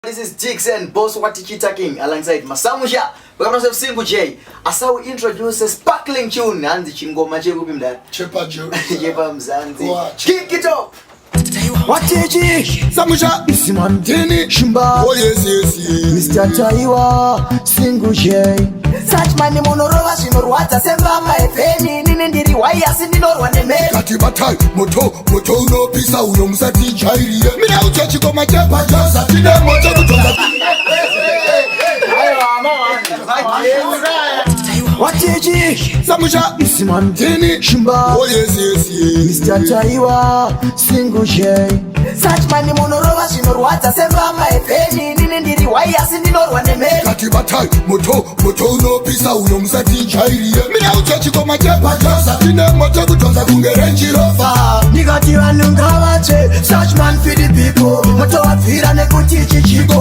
This is Dixon, boss wa Tichita King, alongside Masamusha. We're gonna have Single J. Asa we introduce a sparkling tune. Hanzi chingoma chekupi mdara? Chepa Jerusalem. Chepa Mzanzi. Wa- Kick it up. Watechi Samusha Simon Tini Shimba Oh yes yes yes. Mr. Taiwa Single J. Sachmani munorova zvinorwadza sembama efeni nini ndiri hwai asi ndinorwa nemheni. Kati batai moto moto unopisa uyo musatijairire. Mina ucho chikoma chepa Josa tine moto kutonga. Watechi Samusha Simon Tini Shimba Oh yes yes yes. Mr. Taiwa Single J. Sachmani munorova zvinorwadza sembama efeni nini ndiri hwai asi ndinorwa nemheni. Kati batai moto moto unopisa uyo musatijairire. Mina ucho chikoma chepa Josa tine moto kutonga kunge Range Rover. Ndikati vanhu ngavatsve, such man for the people, motovabvira nekuti ichi chipo.